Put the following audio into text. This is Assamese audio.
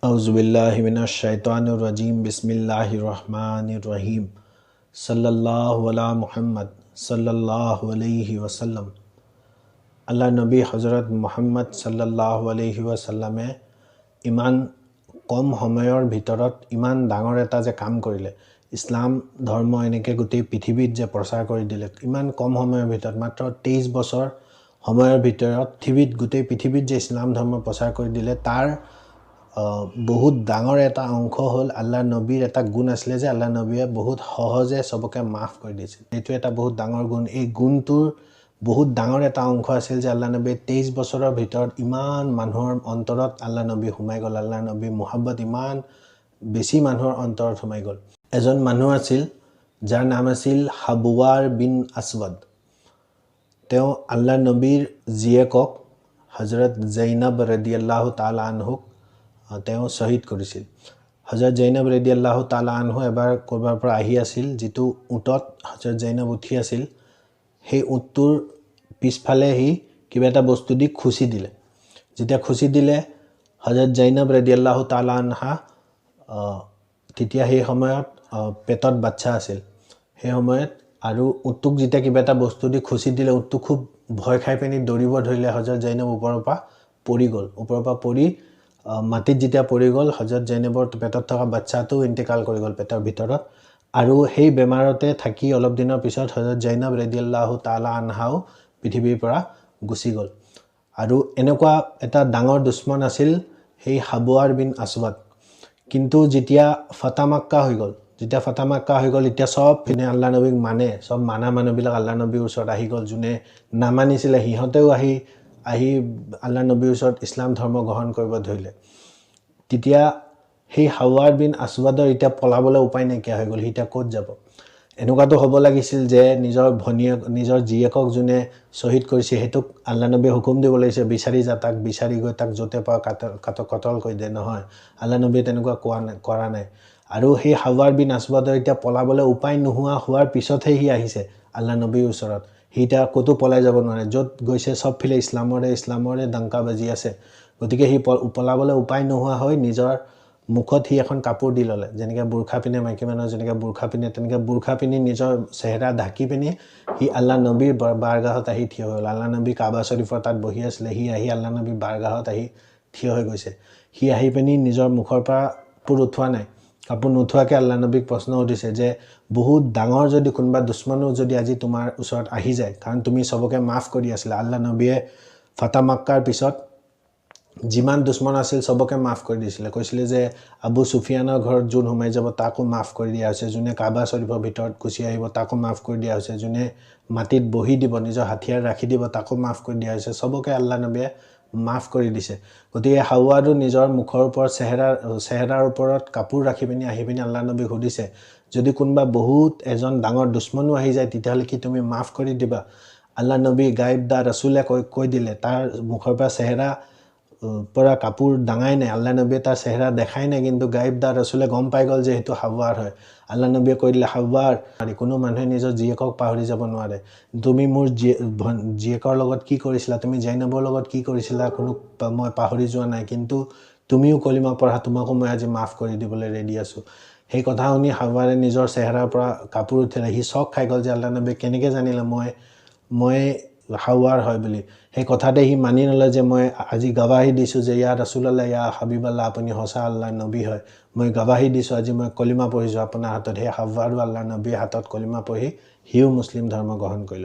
আউজুবিল্লাহিমিনাশ-শাইতানিৰ-ৰাজিম। বিসমিল্লাহিৰ ৰহমানিৰ ৰহিম। সাল্লাল্লাহু আলা মুহাম্মদ সাল্লাল্লাহু আলাইহি ওয়াসাল্লাম। আল্লাহ নবী হজৰত মুহাম্মদ সাল্লাল্লাহু আলাইহি ওয়াসাল্লামে ইমান কম সময়ৰ ভিতৰত ইমান ডাঙৰ এটা যে কাম কৰিলে, ইছলাম ধৰ্ম এনেকৈ গোটেই পৃথিৱীত যে প্ৰচাৰ কৰি দিলে ইমান কম সময়ৰ ভিতৰত, মাত্ৰ 23 বছৰ সময়ৰ ভিতৰত গোটেই পৃথিৱীত যে ইছলাম ধৰ্ম প্ৰচাৰ কৰি দিলে, তাৰ বহুত ডাঙৰ এটা অংশ হ'ল আল্লাহ নবীৰ এটা গুণ আছিলে যে আল্লাহ নবীয়ে বহুত সহজে চবকে মাফ কৰি দিছিল। এইটো এটা বহুত ডাঙৰ গুণ। এই গুণটোৰ বহুত ডাঙৰ এটা অংশ আছিল যে আল্লাহ নবীয়ে 23 বছৰৰ ভিতৰত ইমান মানুহৰ অন্তৰত আল্লাহ নবী সোমাই গ'ল, আল্লাহ নবী মুহাব্বত ইমান বেছি মানুহৰ অন্তৰত সোমাই গ'ল। এজন মানুহ আছিল যাৰ নাম আছিল হাবুৱাৰ বিন আছৱাদ। তেওঁ আল্লাহ নবীৰ জীয়েকক হজৰত জৈনব ৰদিয়াল্লাহু তাআলা আনহুক তেওঁ শ্বহীদ কৰিছিল। হজৰত জৈনব ৰদিয়াল্লাহু তাআলা আনহু এবাৰ ক'ৰবাৰ পৰা আহি আছিল, যিটো উটত হজৰত জৈনব উঠি আছিল সেই উটটোৰ পিছফালে সি কিবা এটা বস্তু দি খুচি দিলে। যেতিয়া খুচি দিলে হজৰত জৈনব ৰদিয়াল্লাহু তাআলা আনহা তেতিয়া সেই সময়ত পেটত বাচ্চা আছিল সেই সময়ত, আৰু উটটোক যেতিয়া কিবা এটা বস্তু দি খুচি দিলে উটটো খুব ভয় খাই পিনি দৌৰিব ধৰিলে। হজৰত জৈনব ওপৰৰ পৰা পৰি গ'ল। ওপৰৰ পৰা পৰি মাটিত যেতিয়া পৰি গ'ল, হজৰত জৈনবৰ পেটত থকা বাচ্চাটো ইন্তেকাল কৰি গ'ল পেটৰ ভিতৰত। আৰু সেই বেমাৰতে থাকি অলপ দিনৰ পিছত হজৰত জৈনব ৰদিয়াল্লাহু তাআলা আনহাও পৃথিৱীৰ পৰা গুচি গ'ল। আৰু এনেকুৱা এটা ডাঙৰ দুশ্মন আছিল সেই হাবুৱাৰ বিন আছৱাদ। কিন্তু যেতিয়া ফতা মাক্কা হৈ গ'ল, যেতিয়া ফতা মাক্কা হৈ গ'ল, এতিয়া চব পিনে আল্লাহ নবীক মানে, চব মানা মানুহবিলাক আল্লাহ নবীৰ ওচৰত আহি গ'ল। যোনে নামানিছিলে সিহঁতেও আহি আহি আল্লাহ নবীৰ ওচৰত ইছলাম ধৰ্ম গ্ৰহণ কৰিব ধৰিলে। তেতিয়া সেই হাৱাৰ বিন আছৱাদৰ এতিয়া পলাবলৈ উপায় নাইকিয়া হৈ গ'ল। সি এতিয়া ক'ত যাব? এনেকুৱাতো হ'ব লাগিছিল যে নিজৰ ভনীয়েক, নিজৰ জীয়েকক যোনে শ্বহীদ কৰিছে সেইটোক আল্লাহ নবীয়ে হুকুম দিব লাগিছে, বিচাৰি যা, তাক বিচাৰি গৈ তাক য'তে পাওঁ কতল কৰি দে। নহয়, আল্লাহ নবীয়ে তেনেকুৱা কোৱা নাই, কৰা নাই। আৰু সেই হাৱাৰ বিন আছৱাদৰ এতিয়া পলাবলৈ উপায় নোহোৱা হোৱাৰ পিছতহে সি আহিছে আল্লাহ নবীৰ ওচৰত। সি এতিয়া ক'তো পলাই যাব নোৱাৰে, য'ত গৈছে চবফালে ইছলামৰে ডাংকা বাজি আছে। গতিকে সি পলাবলৈ উপায় নোহোৱা হৈ নিজৰ মুখত সি এখন কাপোৰ দি ল'লে। যেনেকৈ বুৰ্খা পিন্ধে মাইকী মানুহে, যেনেকৈ বুৰ্খা পিন্ধে তেনেকৈ বুৰ্খা পিন্ধি নিজৰ চেহেৰা ঢাকি পিনি সি আল্লাহ নবীৰ বাৰগাহত আহি থিয় হৈ গ'ল। আল্লাহ নবী কাবা শ্বৰীফৰ তাত বহি আছিলে, সি আহি আল্লাহ নবীৰ বাৰগাহত আহি থিয় হৈ গৈছে। সি আহি পিনি নিজৰ মুখৰ পৰা কাপোৰ উঠোৱা নাই, কাপোৰ নুঠোৱাকৈ আল্লাহ নবীক প্ৰশ্ন সুধিছে যে বহুত ডাঙৰ যদি কোনোবা দুশ্মনো যদি আজি তোমাৰ ওচৰত আহি যায়, কাৰণ তুমি চবকে মাফ কৰি আছিলা। আল্লাহ নবীয়ে ফতা মাক্কাৰ পিছত যিমান দুশ্মন আছিল চবকে মাফ কৰি দিছিলে। কৈছিলে যে আবু চুফিয়ানৰ ঘৰত যোন সোমাই যাব তাকো মাফ কৰি দিয়া হৈছে, যোনে কাবা শ্বৰীফৰ ভিতৰত গুচি আহিব তাকো মাফ কৰি দিয়া হৈছে, যোনে মাটিত বহি দিব নিজৰ হাথিয়াৰ ৰাখি দিব তাকো মাফ কৰি দিয়া হৈছে। চবকে আল্লাহ নবীয়ে মাফ কৰি দিছে। গতিকে হাৱাৰো নিজৰ মুখৰ ওপৰত চেহেৰাৰ ওপৰত কাপোৰ ৰাখি পিনি আহি পিনি আল্লাহ নবীক সুধিছে, যদি কোনোবা বহুত এজন ডাঙৰ দুশ্মনো আহি যায় তেতিয়াহ'লে কি তুমি মাফ কৰি দিবা? আল্লাহ নবী গাইব দা ৰচুলে কৈ দিলে, তাৰ মুখৰ পৰা চেহেৰা পৰা কাপোৰ দাঙাই নাই, আল্লাহ নবীয়ে তাৰ চেহেৰা দেখাই নাই, কিন্তু গাইব দা ৰচুলে গম পাই গ'ল যে সেইটো হাৱাৰ হয়। আল্লাহ নবীয়ে কৈ দিলে, হাৱাৰ, কোনো মানুহে নিজৰ জীয়েকক পাহৰি যাব নোৱাৰে। তুমি মোৰ জীয়েকৰ লগত কি কৰিছিলা, তুমি জৈনবৰ লগত কি কৰিছিলা কোনো মই পাহৰি যোৱা নাই, কিন্তু তুমিও কলিমা পঢ়া, তোমাকো মই আজি মাফ কৰি দিবলৈ ৰেডি আছোঁ। সেই কথা শুনি হাৱাৰে নিজৰ চেহেৰাৰ পৰা কাপোৰ উঠিলে। সি চক খাই গ'ল যে আল্লাহ নবীয়ে কেনেকৈ জানিলে মই হাৱাৰ হয় বুলি। সেই কথাতে সি মানি নলয় যে মই আজি গাৱাহী দিছোঁ যে ইয়া ৰাচুলাল্লাহ, ইয়া হাবিবাল্লাহ, আপুনি সঁচা আল্লাহ নবী হয়, মই গাৱাহী দিছোঁ, আজি মই কলিমা পঢ়িছোঁ আপোনাৰ হাতত। সেই হাৱাৰো আল্লাহ নবীৰ হাতত কলিমা পঢ়ি সিও মুছলিম ধৰ্ম গ্ৰহণ কৰিলে।